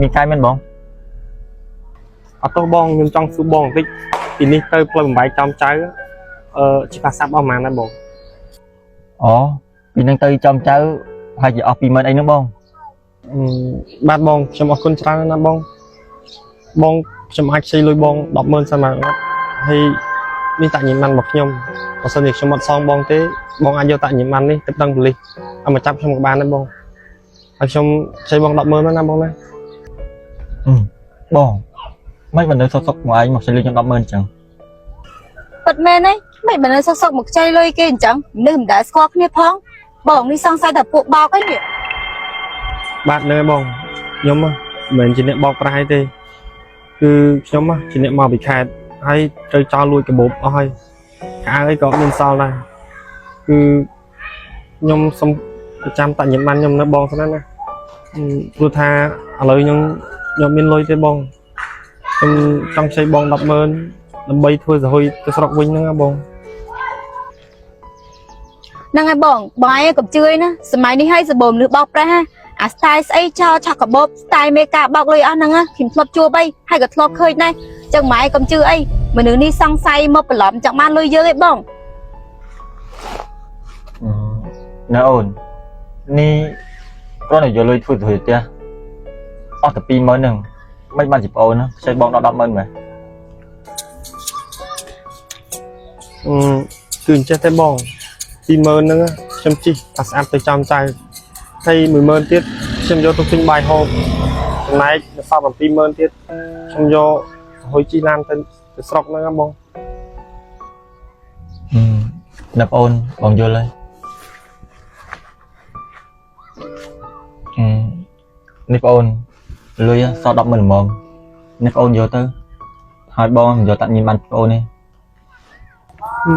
មានកាយមែនបង អត់ទោះបងខ្ញុំចង់សួរបងបន្តិចពីនេះទៅផ្លូវបំបែកចំចៅអឺជិះប៉ាសាប់អស់ប៉ុន្មានដែរបង អូពីនឹងទៅចំចៅប្រហែលជាអស់20000អីហ្នឹងបង អឺបាទបងខ្ញុំអរគុណច្រើនណាស់ណាបងបងខ្ញុំអាចខ្ចីលុយបង100,000សិនមកអត់ហើយនេះតាញ៉ាំរបស់ខ្ញុំបើសិនជាខ្ញុំអត់សងបងទេបងអាចយកតាញ៉ាំនេះទៅប្តឹងប៉ូលីសឲ្យមកចាប់ខ្ញុំក៏បានដែរបងហើយខ្ញុំខ្ចីបង100,000មកណាបងណា អឺបងមិនបាននៅសុកសុកមកឯងមកខ្ចីលុយខ្ញុំ100,000អញ្ចឹង ពិតមែនទេមិនបាននៅសុកសុកមកខ្ចីលុយគេអញ្ចឹងមនុស្សមិនដែលស្គាល់គ្នាផងបងនេះសង្ស័យថាពួកបោកឯនេះ បាទហ្នឹងហើយបងខ្ញុំមិនមែនជាអ្នកបោកប្រាស់ទេគឺខ្ញុំជាអ្នកមកពីខេត្តហើយត្រូវចោលលួចកាបូបអស់ហើយខោអាវអីក៏អត់មានសល់ដែរគឺខ្ញុំសុំប្រចាំតញ្ញាបានខ្ញុំនៅបងសិនណាណាអឺព្រោះថាឥឡូវខ្ញុំខ្ញុំមានលុយទេបងខ្ញុំចង់ខ្ចីបង100,000ដើម្បីធ្វើសហុយទៅស្រុកវិញហ្នឹងណាបង ហ្នឹងហើយបងបងឯងកុំជឿឯណាសម័យនេះហើយសម្បូរមនុស្សបោកប្រាស់ហ่าអាស្ទាយស្អីចោលឆក់កាបូបស្ទាយមេកាបោកលុយអស់ហ្នឹងណាខ្ញុំធ្លាប់ជួបអីហើយក៏ធ្លាប់ឃើញដែរចឹងម៉ែកុំជឿអីមនុស្សនេះសង្ស័យមកបន្លំចង់បានលុយយើងឯងបង អឺណែអូននេះគ្រាន់តែយកលុយធ្វើទៅផ្ទះអស់តែ20000ហ្នឹងមិនបានជាប្អូនណាខ្ចីបងដល់100,000មែន អឺគឺអញ្ចេះទេបង20000ហ្នឹងខ្ញុំជិះអាស្អាតទៅចំចៅហើយ10000ទៀតខ្ញុំយកទៅទិញបាយហូបចំណែកនៅសល់70000ទៀតខ្ញុំយកសហុយជិះឡានទៅទៅស្រុកហ្នឹងណាបង អឺណែប្អូនបងយល់ហើយអឺនេះប្អូនលុយសល់100,000ល្មមនេះប្អូនយកទៅហើយបងមិនយកតាក់ញ៉ាំបានប្អូនទេ អឺ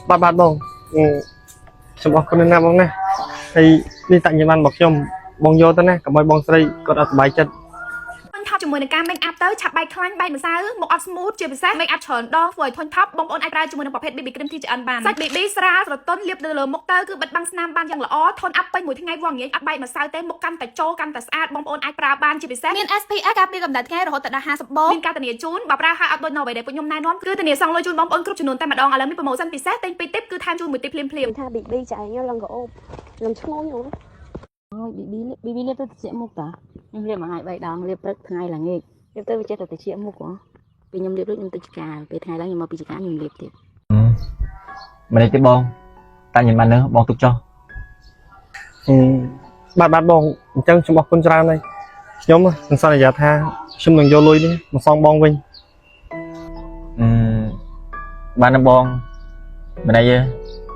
បាទបាទបងអឺខ្ញុំអរគុណណាស់បងណាហើយនេះតាញ់បានរបស់ខ្ញុំបងយកទៅណាកុំឲ្យបងស្រីគាត់អត់សប្បាយចិត្ត ធុញថប់ជាមួយនឹងការ make up ទៅឆាប់បែកខ្លាញ់បែកម្សៅមុខអត់ smooth ជាពិសេស make up ច្រើនដងធ្វើឲ្យធុញថប់បងប្អូនអាចប្រើជាមួយនឹងប្រភេទ BB cream TGN បានសាច់ BB ស្រាលស្រទន់លាបទៅលើមុខទៅគឺបិទបាំងស្នាមបានយ៉ាងល្អធន់អាប់ពេញមួយថ្ងៃវងងាយអត់បែកម្សៅទេមុខកាន់តែចូលកាន់តែស្អាតបងប្អូនអាចប្រើបានជាពិសេសមាន SPF ការពារកម្ដៅថ្ងៃរហូតដល់50បូកមានការធានាជូនបើប្រើហើយអត់ដូចនៅអ្វីដែលពួកខ្ញុំណែនាំគឺធានាសងលុយជូនបងប្អូនគ្រប់ចំនួនតែម្ដងឥឡូវមាន promotion ពិសេសទិញ2ទីបគឺថែមជូន1ទីបភ្លាមៗ ថា BB ចាឯងឡើងក៏អូបឡើងឈ្ងុយអូ អូយ BB លាប BB លាបទៅតិចមុខតាខ្ញុំលាបមួយថ្ងៃ3ដងលាបព្រឹកថ្ងៃល្ងាចលាបទៅវាចេះតែតិចមុខហ៎ពេលខ្ញុំលាបរួចខ្ញុំទៅចកាពេលថ្ងៃឡើងខ្ញុំមកពីចកាខ្ញុំលាបទៀត មិនទេបងតាញ៉ាំបាននឹងបងទុកចោះ អឺបាទបាទបងអញ្ចឹងខ្ញុំអរគុណច្រើនហើយខ្ញុំនឹងសន្យាថាខ្ញុំនឹងយកលុយនេះមកសងបងវិញ អឺបានណាបងមិនអីទេ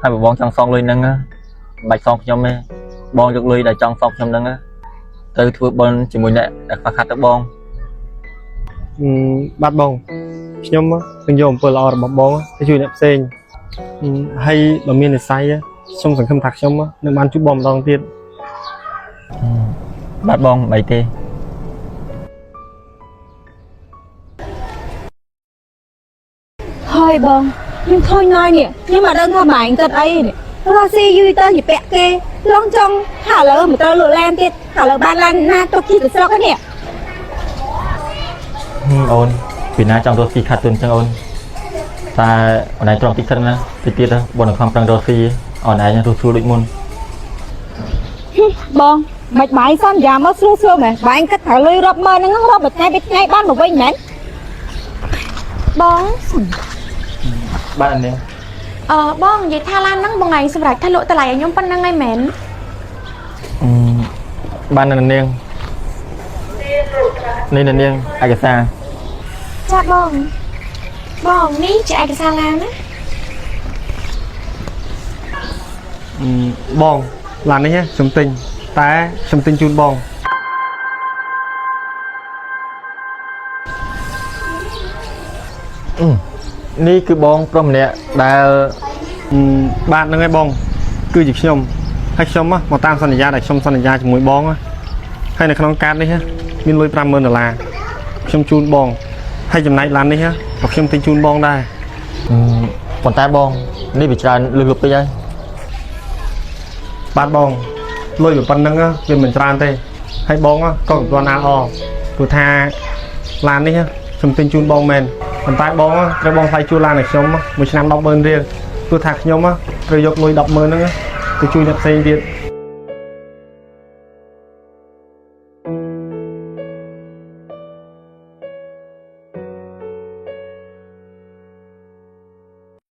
ហើយបើបងចង់សងលុយហ្នឹងណាមិនបាច់សងខ្ញុំទេបងយកលុយដែលចង់សងខ្ញុំហ្នឹងណាទៅធ្វើបុណ្យជាមួយអ្នកដែលខ្វះខាតទៅបង អឺបាទបងខ្ញុំនឹងយកអំពើល្អរបស់បងទៅជួយអ្នកផ្សេងអឺហើយបើមាននិស្ស័យខ្ញុំសង្ឃឹមថាខ្ញុំនឹងបានជួបបងម្ដងទៀត បាទបងមិនអីទេ ហើយបងខ្ញុំខូចណាស់នេះខ្ញុំអត់ដឹងថាម៉ែងគិតអីនេះរស់ស៊ីយូរទៅជាពាក់គេឡងចង់ហើយឥឡូវមិនត្រូវលក់ឡានទៀតហើយឥឡូវបានឡានណាទុកជិះទៅស្រុកហ្នឹងនេះ ហឹមអូនពីណាចង់រស់ស៊ីខាត់ទុនចឹងអូនតែអូនឯងត្រង់តិចសិនណាតិចទៀតណាបងនឹងខំប្រឹងរស់ស៊ីអូនឯងរស់ស្រួលដូចមុន បងមិនបាយសន្យាមកស្រួលស្រួលមែនបាយគិតថាលុយរាប់ម៉ឺនហ្នឹងរាប់មួយថ្ងៃពីរថ្ងៃបានមកវិញមែន បង បាទអានេះ អឺបងនិយាយថាឡានហ្នឹងបងឯងសម្រាប់ថាលក់តម្លៃឲ្យខ្ញុំប៉ុណ្្នឹងឯងមែន អឺបានណានាងនេះណានាងឯកសារ ចាបងបងនេះជាឯកសារឡានណា អឺបងឡាននេះខ្ញុំទិញតែខ្ញុំទិញជូនបង អឺនេះគឺបងប្រុសម្នាក់ដែល អឺបាទហ្នឹងហើយបង គឺជាខ្ញុំហើយខ្ញុំមកតាមសន្យាដែលខ្ញុំសន្យាជាមួយបងណាហើយនៅក្នុងកាតនេះមានលុយ50000ដុល្លារខ្ញុំជូនបងហើយចំណែកឡាននេះក៏ខ្ញុំទិញជូនបងដែរ អឺប៉ុន្តែបងនេះវាច្រើនលឹះលុបពេកហើយ បាទបងលុយប៉ុណ្្នឹងវាមិនច្រើនទេ ហើយបងក៏មិនទាន់អាលអព្រោះថាឡាននេះខ្ញុំទិញជូនបងមែនប៉ុន្តែបងត្រូវបងថ្លៃជួលឡានឲ្យខ្ញុំមួយឆ្នាំ100,000រៀលព្រោះថាខ្ញុំត្រូវយកលុយ100,000ហ្នឹងទៅជួយអ្នកផ្សេងទៀត។